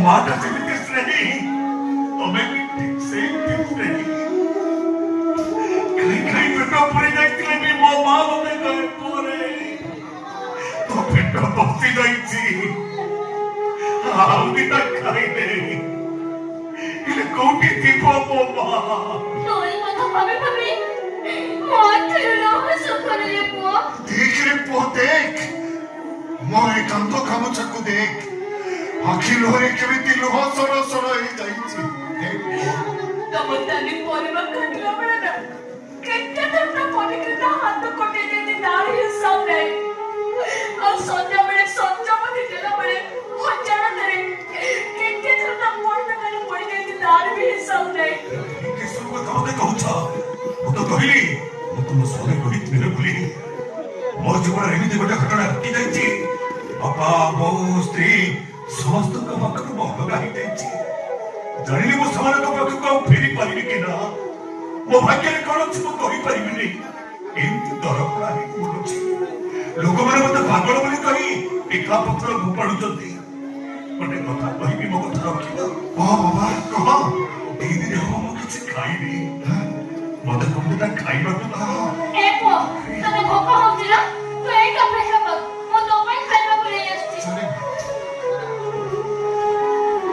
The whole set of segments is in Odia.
ମାଟା ଯେମିତି ସ୍ନେହୀ, ତମେ ବି ଠିକ ସେମିତି ସ୍ନେହୀ। ଖାଇ ଖାଇ ପେଟ ପୁରି ଯାଇଥିଲେ ବି ମୋ ମା ମତେ କହେ, ପୁଅରେ, ତୋ ପେଟ ବସି ଯାଇଛି, ଆଉ ଦିଟା ଖାଇଦେ। ହେଲେ କୋଉଠି ଥିବ ମୋ ମା? ତୋରି କଥା ଭାବି ଭାବି ମୋ ଆଖିରୁ ଲୁହ ଶୁଖୁନି ରେ ପୁଅ। ଦେଖ ରେ ପୁଅ, ଦେଖ, ମୋର ଏ କାନ୍ଧ ଗାମୁଛାକୁ ଦେଖ। ଆଖି ଲୁହରେ କେମିତି ଲୁହ ସର ସର ହେଇଯାଇଛି, ଦେଖ ପୁଅ। ତମ ତାନି ପରିବା କାଟିଲା ବେଳେ ନା କେତେ ଥର ତା ପନିକିରେ ତା ହାତ କଟେଇ ଯାଇଛି, ତାର ହିସାବ ନାହିଁ। ଆଉ ସନ୍ଧ୍ୟାବେଳେ ସଞ୍ଜବତୀ ଦେଲା ବେଳେ ଅଜାଣତରେ କେତେ ଥର ତା ପଣି ଦୋକାନ ପଡି ଯାଇଛି, ତାର ବି ହିସାବ ନାହିଁ। ଏସବୁ କଥା ମତେ କହୁଛ? ମୁଁ ତ କହିଲି ମୁଁ ତୁମ ସ୍ୱାମୀ ରୋହିତ ବୋଲି। ମୋ ଜୀବନରେ ଏମିତି ଗୋଟେ ଘଟଣା ଘଟି ଯାଇଛି, ବାପା, ବୋଉ, ସ୍ତ୍ରୀ ସମସ୍ତଙ୍କ ପାଖରୁ ମୁଁ ଅଲଗା ହେଇଯାଇଛି। ଜାଣିଲି ମୁଁ ସେମାନଙ୍କ ପାଖକୁ ଆଉ ଫେରି ପାରିବି କି ନା, ମୋ ଭାଗ୍ୟରେ କଣ ଅଛି ମୁଁ କହିପାରିବିନି। ଏମିତି ଦରପୋଡ଼ା ହେଇକି ବୁଲୁଛି। ଲୋକମାନେ ମତେ ପାଗଳ ବୋଲି କହି ଟେକା ପଥର ଫୋପାଡୁଛନ୍ତି। ଗୋଟେ କଥା କହିବି, ମୋ କଥା ରଖିବ? କହ ବାବା, କହ। 2 ଦିନ ହବ ମୁଁ କିଛି ଖାଇନି। ମତେ କଣ ଖାଇବାକୁ ଦବ? ଏ ପୁଅ, ତତେ ଭୋକ ହଉଛି ନା? ତୁ ଏଇଠି ଅପେକ୍ଷା କର, ମୁଁ ତୋ ପାଇଁ ଖାଇବାକୁ ନେଇ ଆସୁଛି।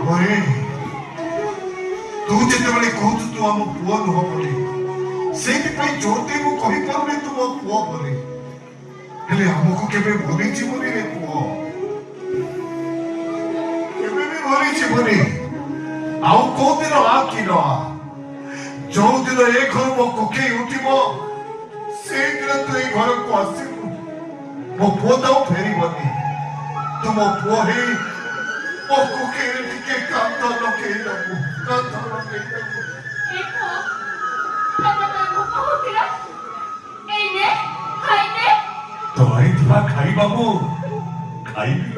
ପରେ ତୁ ଯେତେବେଳେ କହୁଛୁ ତୁ ଆମ ପୁଅ ନୁହଁ ବୋଲି, ସେଇଥିପାଇଁ ଜୋର ଦେଇ ମୁଁ କହିପାରୁନି ତୁ ମୋ ପୁଅ ବୋଲି। ହେଲେ ଆମକୁ କେବେ ଭୁଲିଯିବୁନି ରେ ପୁଅ, କେବେ ବି ଭୁଲିଯିବୁନି। ଆଉ କୋଉ ଦିନ ଆ କି ନ ଆ, ଯୋଉଦିନ ଏ ଘରୁ ମୋ କୋକେଇ ଉଠିବ, ସେଇଦିନ ତୁ ଏଇ ଘରକୁ ଆସିବୁ। ମୋ ପୁଅ ତ ଆଉ ଫେରିବନି। ତୁ ମୋ ପୁଅ ହେଇ ମୋ କୋକେଇରେ ଟିକେ କାନ୍ଧ ଲଗେଇ ଦବୁ, କାନ୍ଧ ଲଗେଇ ଦବୁ। ଏ ପୁଅ, ତତେ ତୋର ଭୋକ ହଉଛି ନା? ଏଇ ନେ, ଖାଇନେ। ତ ଆଣିଥିବା ଖାଇବା ମୁଁ ଖାଇବି।